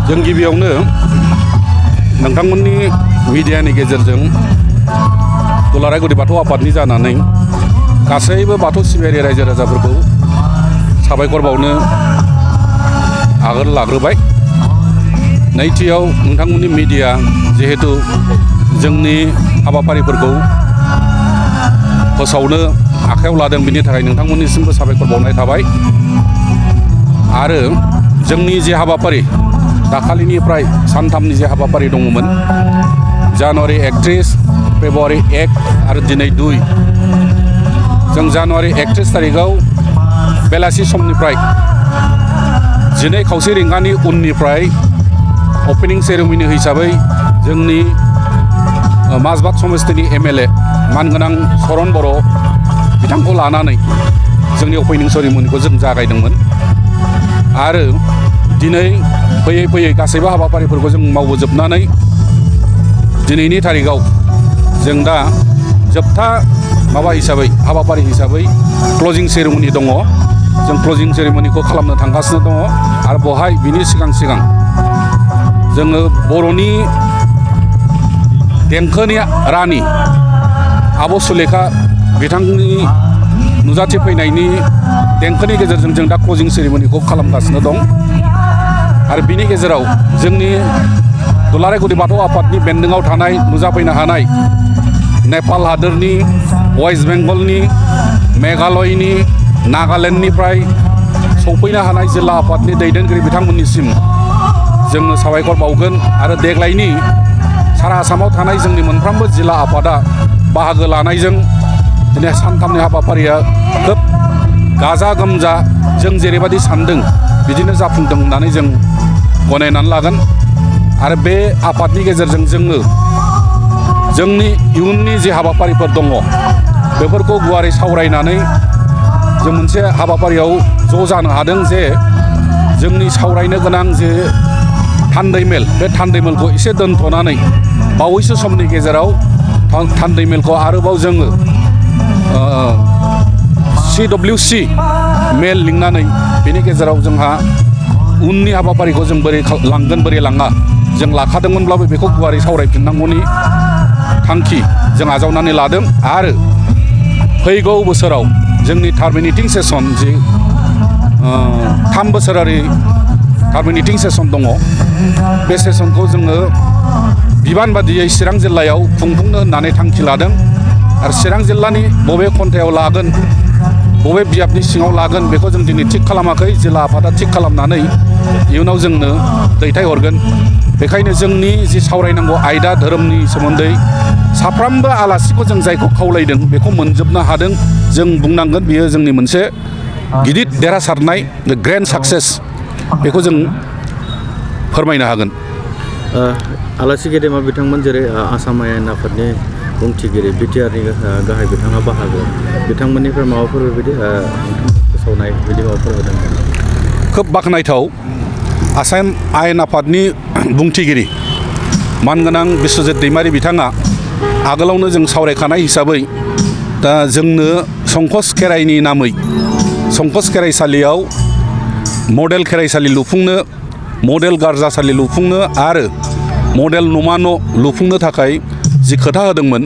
जों गिबियावनो नोंथांमोननि मिडियानि गेजेरजों दुलाराय गुदि बाथौ आफादनि जानानै गासैबो बाथौ सिबियारि रायजो राजाफोरखौ साबायखर बावनो आगोल लाग्रोबाय। नैथियाव नोंथांमोननि मिडिया जिहेतु जोंनि हाबाफारिफोरखौ फोसावनो आखायाव लादों, बिनि थाखाय नोंथांमोननिसिमबो साबायखर बावनाय थाबाय। आरो जोंनि जे हाबाफारि दाखालिनिफ्राय सानथामनि जे हाबाफारि दङमोन, जानुवारि 31, फेब्रुवारि 1 आरो दिनै 2, जों जानुवारि 31 थारिखआव बेलासि समनिफ्राय 12:30 रिंगानि उननिफ्राय अपेनिं सेरेमनि हिसाबै जोंनि माजबाद समस्तिनि MLA मानगोनां सरन बर' बिथांखौ लानानै जोंनि अपेनिं सेरेमनिखौ जों जागायदोंमोन। आरो दिनै फैयै फैयै गासैबो हाबाफारिफोरखौ जों मावबोजोबनानै दिनैनि तारिखआव जों दा जोबथा हाबाफारि हिसाबै क्लजिं सेरेमनि दङ। जों क्लजिं सेरेमनिखौ खालामनो थांगासिनो दङ। आरो बेवहाय बिनि सिगां जोङो बर'नि देंखोनि रानि आब' सुलेखा बिथांनि नुजाथिफैनायनि देंखोनि गेजेरजों जों दा क्लजिं सेरेमनिखौ खालामगासिनो दं। आरो बिनि गेजेराव जोंनि दुलाराय गुदि बाथौ आफादनि बेन्दोङाव थानाय नुजाफैनो हानाय नेपाल हादोरनि, वेस्ट बेंगलनि, मेघालयनि, नागालेण्डनिफ्राय सौफैनो हानाय जिल्ला आफादनि दैदेनगिरि बिथांमोननिसिम जोङो साबायखर बावगोन। आरो देग्लायनि सारा आसामाव थानाय जोंनि मोनफ्रोमबो जिल्ला आफादा बाहागो लानायजों दिनै सानथामनि हाबाफारिया खोब गाजा गोमजा जों जेरैबायदि सानदों बिदिनो जाफुंदों होननानै जों गनायनानै लागोन। आरो बे आफादनि गेजेरजों जोङो जोंनि इयुननि जे हाबाफारिफोर दङ बेफोरखौ गुवारै सावरायनानै जों मोनसे हाबाफारियाव ज' जानो हादों जे जोंनि सावरायनो गोनां जे थान्दै मेल, बे थान्दै मेलखौ एसे दोनथ'नानै बावैसो समनि गेजेराव थान्दै मेलखौ आरोबाव जोङो CWC मेल लिंनानै बेनि गेजेराव जोंहा उननि हाबाफारिखौ जों बोरै लांगोन बोरै लाङा जों लाखादोंमोनब्लाबो बेखौ गुवारै सावरायफिननांगौनि थांखि जों आजावनानै लादों। आरो फैगौ बोसोराव जोंनि टार्मिनेटिं सेसन जि 3 बोसोरारि टार्मिनेटिं सेसन दङ, बे सेसनखौ जोङो बिबान बादियै चिरां जिल्लायाव खुंफुंनो होननानै थांखि लादों। आरो चिरां जिल्लानि बबे खन्थायाव लागोन, बबे बियाबनि सिङाव लागोन बेखौ जों दिनै थिग खालामाखै। जिल्ला आफादा थिग खालामनानै इयुनाव जोंनो दैथायहरगोन। बेखायनो जोंनि जि सावरायनांगौ आयदा धोरोमनि सोमोन्दै साफ्रोमबो आलासिखौ जों जायखौ खावलायदों बेखौ मोनजोबनो हादों। जों बुंनांगोन बियो जोंनि मोनसे गिदिर देरहासारनाय, ग्रेन्ड साक्सेस, बेखौ जों फोरमायनो हागोन। आलासि गेदेमा बिथांमोन जेरै आसाम आयेन आफादनि बुंथिगिरि BTRनि गाहाय बिथाङा बाहागो, बिथांमोननिफ्राय माबाफोर बेबायदि फोसावनाय बिदि माबाफोर होदों? खोब बाख्नायथाव। आसाम आयेन आफादनि बुंथिगिरि मानगोनां बिस्वजित दैमारि बिथाङा आगोलावनो जों सावरायखानाय हिसाबै दा जोंनो संकस खेराइनि नामै संकस खेराइसालियाव मडेल खेराइसालि लुफुंनो, मडेल गार्जासालि लुफुंनो आरो मडेल न'मा न' लुफुंनो थाखाय जि खोथा होदोंमोन,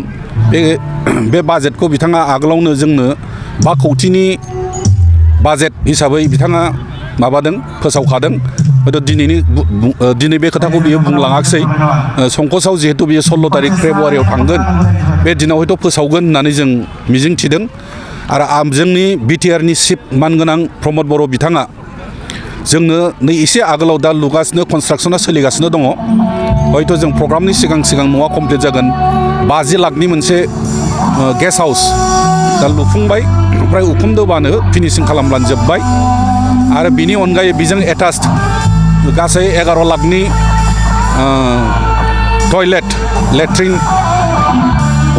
बे बाजेटखौ बिथाङा आगोलावनो जोंनो 5 कौटिनि बाजेट हिसाबै बिथाङा फोसावखादों। हयथ' दिनै बे खोथाखौ बियो बुंलाङाखिसै। संकसआव जिहेतु बियो 16 तारिख फेब्रुवारियाव थांगोन, बे दिनाव हयथ' फोसावगोन होननानै जों मिजिं थिदों। आरो जोंनि BTRनि चिफ मानगोनां प्रमद बर' बिथाङा जोंनो नै एसे आगोलाव दा लुगासिनो, कनस्ट्राक्सना सोलिगासिनो दङ। हयथ' जों प्रग्रामनि सिगां न'आ कमप्लिट जागोन। 50 लाखनि मोनसे गेस्ट हाउस दा लुफुंबाय, ओमफ्राय उखुमदोबानो फिनिशिं खालामब्लानो जोब्बाय। आरो बिनि अनगायै बेजों एटाच्ड गासै 11 लाखनि टयलेट, लेट्रिन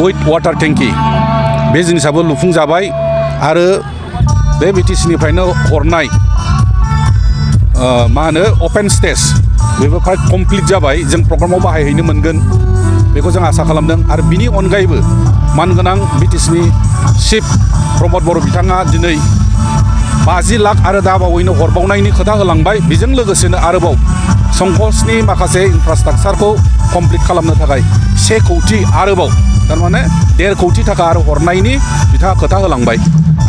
उइथ वाटार टेंकि बे जिनिसाबो लुफुंजाबाय। आरो बे BTCनिफ्रायनो हरनाय अपेन स्टेज बेबो फ्राय कमप्लिट जाबाय। जों प्रग्रामाव बाहायहैनो मोनगोन बेखौ जों आसा खालामदों। आरो बिनि अनगायैबो मानगोनां BTCनि चिफ प्रमद बर' बिथाङा दिनै 50 लाख आरो दाबावैनो हरबावनायनि खोथा होलांबाय बेजों लोगोसेनो आरोबाव संकसनि माखासे इनफ्रास्ट्राक्चारखौ कमप्लिट खालामनो थाखाय 1 कौटि आरोबाव थारमाने 1.5 कौटि थाखा आरो हरनायनि बिथाङा खोथा होलांबाय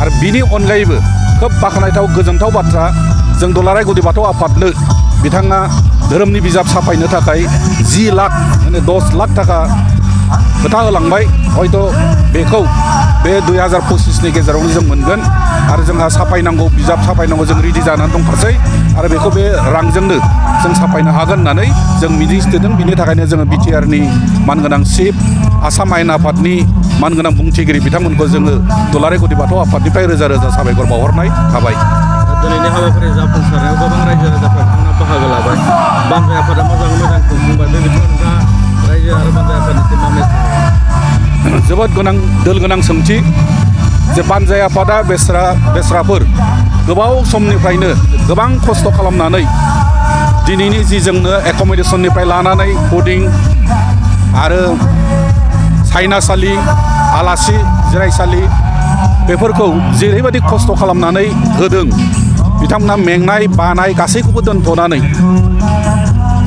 आरो बिनि अनगायैबो खोब बाख्नायथाव गोजोनथाव बाथ्रा जों दुलाराय गुदि बाथौ आफादनो बिथाङा धोरोमनि बिजाब साफायनो थाखाय 10 लाख माने 10 लाख थाखा खोथा होलांबाय हयथ' बेखौ बे 2025नि गेजेरावनो जों मोनगोन आरो जोंहा साफायनांगौ बिजाब साफायनांगौ जों रेडि जानानै दंखासै आरो बेखौ बे रांजोंनो जों साफायनो हागोन होननानै जों मिजिंथिदों बिनि थाखायनो जोङो बिटिआरनि मानगोनां चिफ आसाम आयेन आफादनि मानगोनां बुंथिगिरि बिथांमोनखौ जोङो दुलाराय गुदि बाथौ आफादनिफ्राय रोजा रोजा साबायखर बावहरनाय थाबाय। दिनैनि हाबाफारि जाफुंसारनायाव गोबां रायजो राजाफ्रा बिथांमोना बाहागो लाबाय बानजाय आफादा मोजाङै मोजां खुंफुंबाय बे बिथिङाव नोंथाङा रायजो आरो बानजाय आफादनिसिम मा मेसेज जोबोद गोनां दोल गोनां सोंथि जे बानजाय आफादा बेस्राफोर गोबाव समनिफ्रायनो गोबां खस्थ' खालामनानै दिनैनि जि जोंनो एक'मडेसननिफ्राय लानानै फुडिं आरो सायनासालि आलासि जिरायसालि बेफोरखौ जेरैबायदि खस्थ' खालामनानै होदों बिथांमोना मेंनाय बानाय गासैखौबो दोनथ'नानै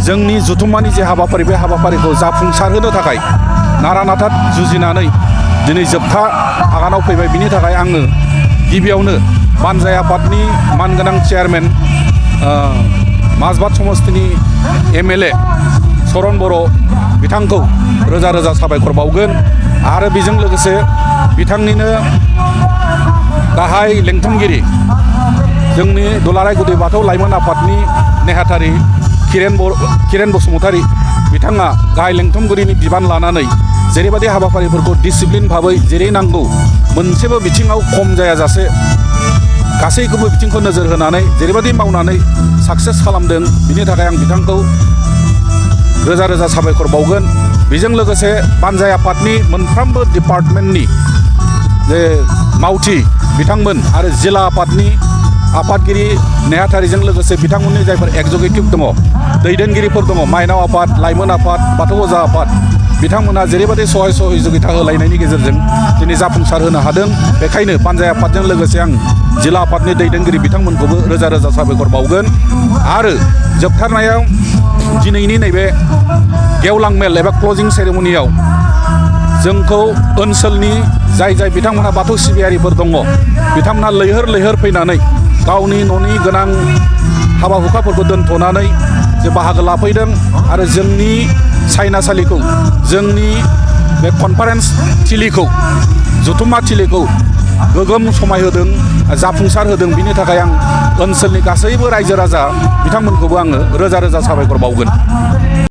जोंनि जुथुम्मानि जे हाबाफारि बे हाबाफारिखौ जाफुंसारहोनो थाखाय नारा नाथा जुजिनानै दिनै जोबथा आगानाव फैबाय बिनि थाखाय आङो गिबियावनो बानजाय आफादनि मानगोनां चेयारमेन माजबाद समस्तिनि MLA चरन बर' बिथांखौ रोजा रोजा साबायखर बावगोन आरो बेजों लोगोसे बिथांनिनो गाहाय लेंथुमगिरि जोंनि दुलाराय गुदि बाथौ लाइमोन आफादनि नेहाथारि किरेन बसुमतारी बिथाङा गाहाय लेंथुमगिरिनि बिबान लानानै जेरैबायदि हाबाफारिफोरखौ डिसिप्लिन भाबै जेरै नांगौ मोनसेबो बिथिङाव खम जायाजासे गासैखौबो बिथिंखौ नोजोर होनानै जेरैबायदि मावनानै साक्सेस खालामदों बिनि थाखाय आं बिथांखौ रोजा रोजा साबायखर बावगोन। बेजों लोगोसे बानजाय आफादनि मोनफ्रोमबो डिपार्टमेन्टनि जे मावथि बिथांमोन आरो जिल्ला आफादनि आफादगिरि नेहाथारिजों लोगोसे बिथांमोननि जायफोर एक्जिकिउटिभ दङ दैदेनगिरिफोर दङ माइनाव आफाद लाइमोन आफाद बाथौ अजा आफाद बिथांमोना जेरैबायदि सहाय सहयोगिता होलायनायनि गेजेरजों दिनै जाफुंसार होनो हादों बेखायनो बानजाय आफादजों लोगोसे आं जिल्ला आफादनि दैदेनगिरि बिथांमोनखौबो रोजा रोजा साबायखर बावगोन आरो जोबथारनायाव दिनैनि नैबे गेवलां मेल एबा क्लजिं सेरेमनियाव जोंखौ ओनसोलनि जाय बिथांमोनहा बाथौ सिबियारिफोर दङ बिथांमोनहा लैहोर फैनानै गावनि न'नि गोनां हाबा हुखाफोरखौ दोनथ'नानै जे बाहागो लाफैदों आरो जोंनि सायनासालिखौ जोंनि बे कनफारेन्स थिलिखौ जथुम्मा थिलिखौ गोगोम समायहोदों जाफुंसार होदों बिनि थाखाय आं ओनसोलनि गासैबो रायजो राजा बिथांमोनखौबो आङो रोजा रोजा साबायखर बावगोन।